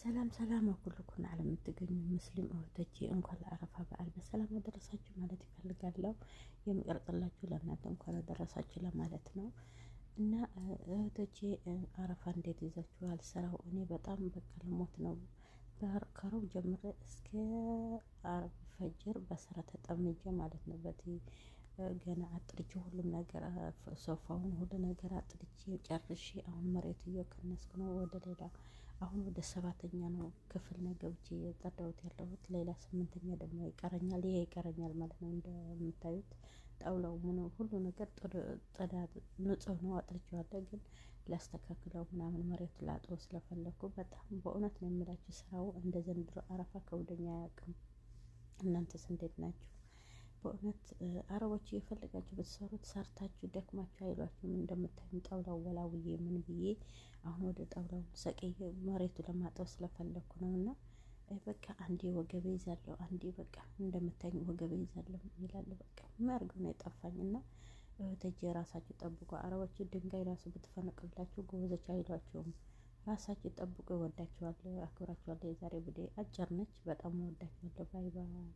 ሰላም ሰላም፣ ኩልኩን ዓለም የምትገኙ ሙስሊም እህቶቼ እንኳን ለአረፋ በዓል በሰላም አደረሳችሁ ማለት ይፈልጋለሁ። የሚቀርጽላችሁ ለእናንተ እንኳን አደረሳችሁ ለማለት ነው። እና እህቶቼ አረፋ እንዴት ይዛችኋል? ስራው እኔ በጣም በቃ ልሞት ነው። ከሮብ ጀምሬ እስከ አርብ ፈጅር በስራ ተጠምጄ ማለት ነው። በቲ ገና አጥርቼ ሁሉም ነገር ሶፋውን ሁሉ ነገር አጥርቼ ጨርሼ አሁን መሬት እየከነስኩ ነው። ወደ ሌላ አሁን ወደ 7ኛ ነው ክፍል ነው ገብቼ የጸዳሁት ያለሁት። ሌላ 8ኛ ደግሞ ይቀረኛል። ይሄ ይቀረኛል ማለት ነው። እንደምታዩት ጣውላው ምኑ ሁሉ ነገር ጽዳት ንጹህ ነው፣ አጥርቼዋለሁ። ግን ላስተካክለው ምናምን መሬቱ ላጥበው ስለፈለኩ በጣም በእውነት ነው የምላችሁ፣ ስራው እንደ ዘንድሮ አረፋ ከብዶኝ አያውቅም። እናንተስ እንዴት ናችሁ? በእውነት አረቦች እየፈለጋችሁ ብትሰሩት ሰርታችሁ ደክማችሁ አይሏችሁም። እንደምታዩም ጣውላው ወላውዬ ምን ብዬ አሁን ወደ ጣውላው ሰቅዬ መሬቱ ለማጠብ ስለፈለኩ ነው። እና በቃ አንዴ ወገቤ ይዛለሁ፣ አንዴ በቃ እንደምታኝ ወገቤ ይዛለሁ ይላል። በቃ የሚያደርገው ነው የጠፋኝ። እና እህቶቼ ራሳችሁ ጠብቁ። አረቦች ድንጋይ ራሱ ብትፈነቅላችሁ ጎበዞች አይሏቸውም። ራሳችሁ ጠብቁ። እወዳችኋለሁ፣ አክብራችኋለሁ። የዛሬ ቪዲዮ አጭር ነች። በጣም እወዳችኋለሁ። ባይ ባይ።